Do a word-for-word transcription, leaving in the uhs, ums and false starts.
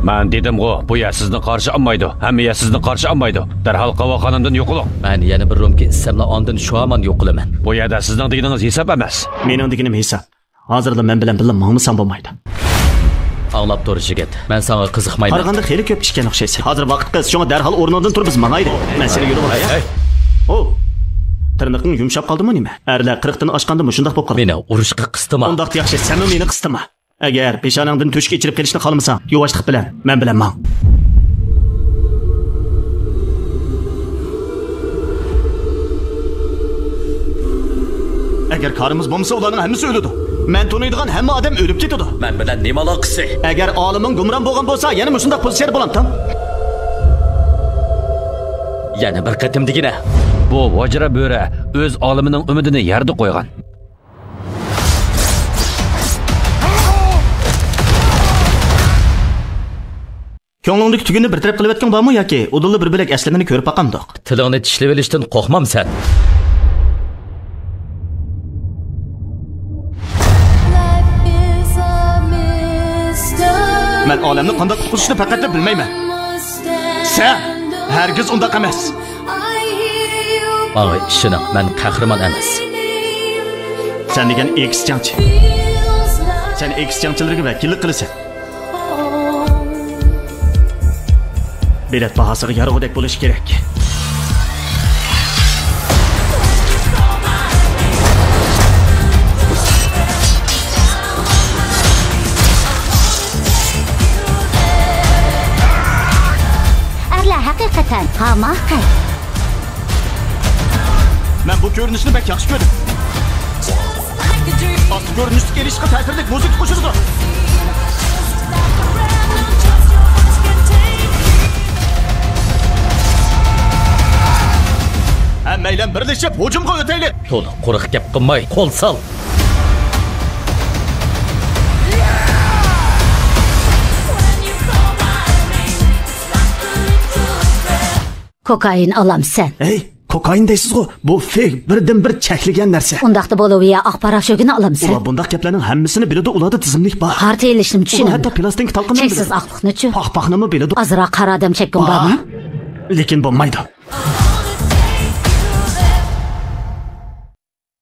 مەن دېدىمغۇ، بۇ يەر سىزنى قارشى ئالمايدۇ، ھەممە يەر سىزنى قارشى ئالمايدۇ. دەرھال قاۋاخانامدىن يوقىلىڭ. مەن يەنە بىر رومكا ئىچسەملا ئاندىن شۇ ھامان يوقىلىمەن. بۇ يەردە سىزنىڭ دېگىنىڭىز ھېساب ئەمەس. مېنىڭ دېگىنىم ھېساب. ھازىرلا مەن بىلەن بىللە ماڭمىساڭ بولمايدۇ. ئاڭلاپ تۇر، يىگىت. مەن ساڭا قىزىقمايمەن. قارىغاندا خېلى كۆپ ئىچكەن ئوخشايسەن. ھازىر ۋاقىت قىس، شۇڭا دەرھال ئورنۇڭدىن تۇر، بىز ماڭايلى. مەن سېنى يولغا باراي. ھەي. ئو! تىرنىقىڭ يۇمشاپ قالدىمۇ نېمە؟ ئەرلەر قىرىقتىن ئاشقاندا مۇشۇنداق بولۇپ قالىدۇ. مېنى ئۇرۇشقا قىستىما. ئۇنداق ياخشى، سەنمۇ مېنى قىستىما. ئەگەر پېشانەڭدىن تۆشۈك ئېچىلىپ قېلىشنى خالىمىساڭ، يۇۋاشلىق بىلەن مەن بىلەن ماڭ. ئەگەر كارىمىز بولمىسا، ئۇلارنىڭ ھەممىسى ئۆلىدۇ. مەن تونۇيدىغان ھەممە ئادەم ئۆلۈپ كېتىدۇ. مەن بىلەن نېمە ئالاقىسى؟ ئەگەر ئالىمىڭ گۇمران بولغان بولسا، يەنە مۇشۇنداق پوزىتسىيەدە بولامتىڭ؟ يەنە بىر قېتىم دېگىنە. بۇ ۋاجرا بۆرە ئۆز ئالىمىنىڭ ئۈمىدىنى يەردە قويغان. كۆڭلۈڭدىكى تۈگۈننى بىر تەرەپ قىلىۋەتكۈڭ بارمۇ ياكى ئۇدۇللا بىر بۆلەك ئەسلىمىنى كۆرۈپ باقامدۇق؟ تىلىڭنى چىشلىۋېلىشتىن قورقمامسەن؟ مەن ئالەمنى قانداق قۇتقۇزۇشنى پەقەتلا بىلمەيمەن. سەن ھەرگىز ئۇنداق ئەمەس. ماڭا ئىشىنىڭ، مەن قەھرىمان ئەمەس. سەن دېگەن ئېكس جەڭچى. سەن ئېكس جەڭچىلىرىگە ۋەكىللىك قىلىسەن. بېلەت باھاسىغا يارىغۇدەك بولۇشى كېرەك. ئەرلەر ھەقىقەتەن ھاماقەت. مەن بۇ كۆرۈنۈشنى بەك ياخشى كۆردۈم. ئاستا كۆرۈنۈشلۈك ئېلىشقا تەسىرلىك مۇزىكا قوشۇلىدۇ. ھەممەيلەن بىرلىشىپ ھۇجۇمغا ئۆتەيلى. تولا قۇرۇق گەپ قىلماي، قول سال. كوكائىن ئالامسەن؟ ھەي، كوكائىن دەيسىزغۇ؟ بۇ فېگ، بىردىنبىر چەكلىگەن نەرسە. ئۇنداقتا بولىۋىيە ئاق پاراشوكىنى ئالامسەن؟ ئۇلار بۇنداق گەپلەرنىڭ ھەممىسىنى بىلىدۇ، ئۇلاردا تىزىملىك بار. قارا تېيىلىشنىمۇ چۈشىنىمەن. ئۇلار ھەتتا پلاستىنكا تالقىنىنى بىلىدۇ. چەكسىز ئاقلىقنىچۇ؟ پاخپاخنىمۇ بىلىدۇ. ئازراق قارا ئادەم چەككۈڭ بارمۇ؟ لېكىن بولمايدۇ.